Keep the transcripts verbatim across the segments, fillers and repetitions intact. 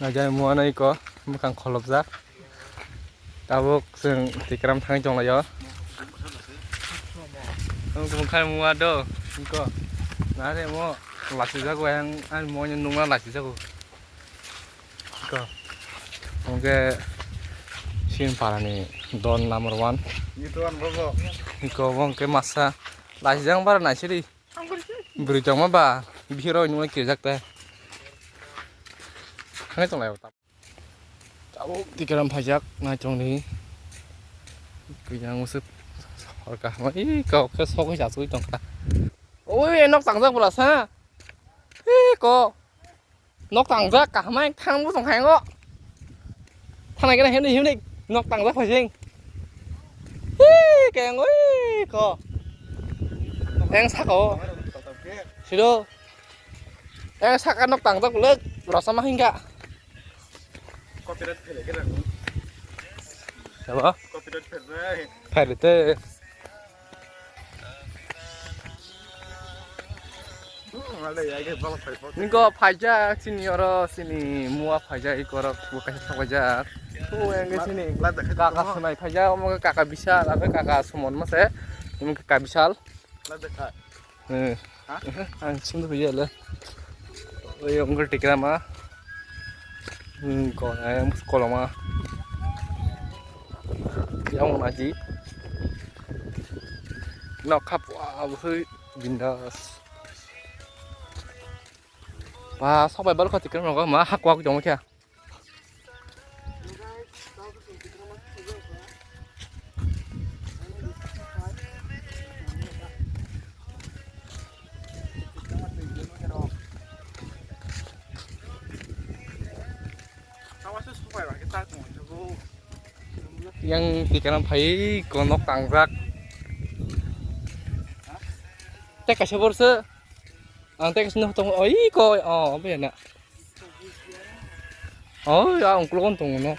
Najai muano iko, mwkhang kholopjak. Tabuk chwng Tikram thangwi tonglaio. Nwng tongkha muwa do, iko. Nare mo lachijago, ayang ani mo nungma lachijago. Iko. Hwnkhe Sinparani don number one. Iko bo hwnkhe masa lachijak bara naisiri. Bwrwi tongma ba bihiro nungla kirijak te. Thangwi tonglaio. Tabuk Tikram phaijak nai tongdi. Kuyang usuk sor kaham. Ih, kok khe sogwi jasugwi tongkha. Oi, nok tangjak bwla sa. Ih, ko. Nok tangjak kaham ai thang bu tongkha yango. Thanai kena himni himni nok tangjak phaijing. Ih, kayang oi, ko. Yang sako. Sido. Yang saka nok tangjak bwlwk. Rasa ma hingga. Copyright phailai khe nang. Sabo? Copyright phailai. Phailai te. Hmm, wale, ya, ya, bala phai, phai. Niko phaijak, chini oro, chini muwa phaijak, iko oro, bo kaisa thok phaijak. Tu yang ke chini. Kaka sunai phaijak, omo kaka bisal, abe kaka sumon mase, omo kaka bisal. Eh. Ang sumdu phaijak le. Oi, ongkol Tikrama. Hmm, ko, eh, koloma. Yang mana ji? Nok khap, wah, bosoi bindas. Wah, sok bai bal khati kan nogo ma hak wak jong kya. Yang Tikrama phai ko nok tangjak. Tei kaisa borse. Ang tei kaisa nok tong oi ko o be na. Oi ang klon tong no.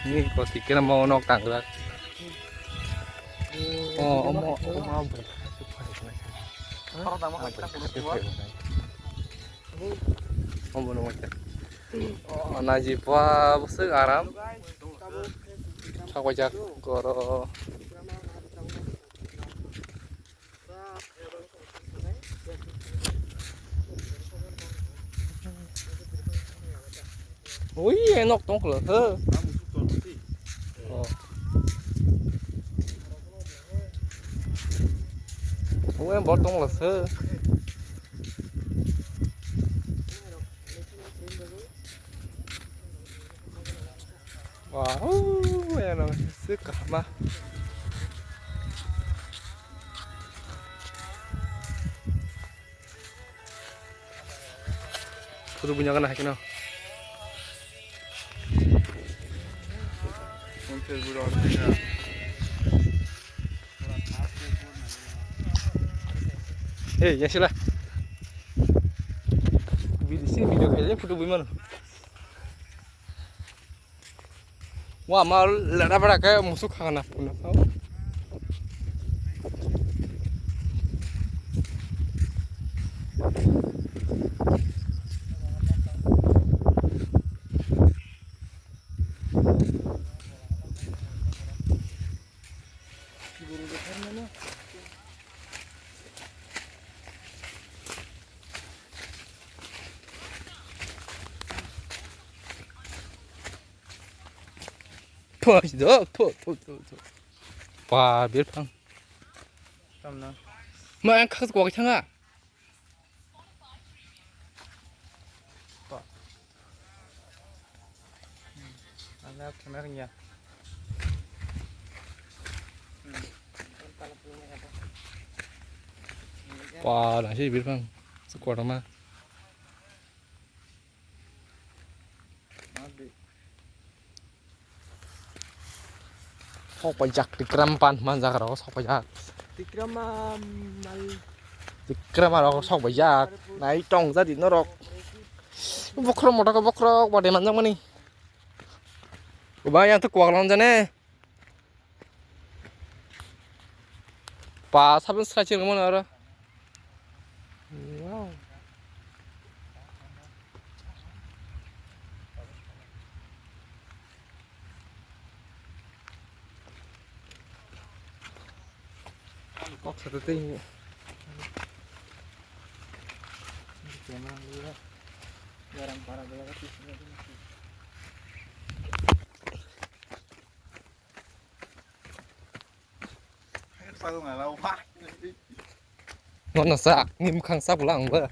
Ni ko Tikrama nok tangjak. O omo omo. Omo no mata. O naji pa bwswk aram. Thakbaijak goro. Ui, nok tong kolo, he. Oh. Ui, bor tong kolo, he. Wow, eno se kahma. Photo bunya kana hakino. Hey, yasila. Video, video khaile photo bui mano. Wa ma lada bara ke musuk khana puna. Thua si do, thua, thua, thua, thua. Ba, bir phang. Tamna. Ma, ang khas kwak thanga. Ba. Ang khna rwngya. Ba, na si bir phang. Su kwak thangma. Sok paijak Tikram pan man jaga rok sok paijak. Tikram mal. Tikram rok sok paijak. Nai tong jadi norok. Bokhorok motor ko bokhorok bade manjak mani. Uba yang tu kwak lam jane. Pa sabun sra chirmon aro. Wow. Satu ting. Ngono sa, ni mukhang sa pulang ba.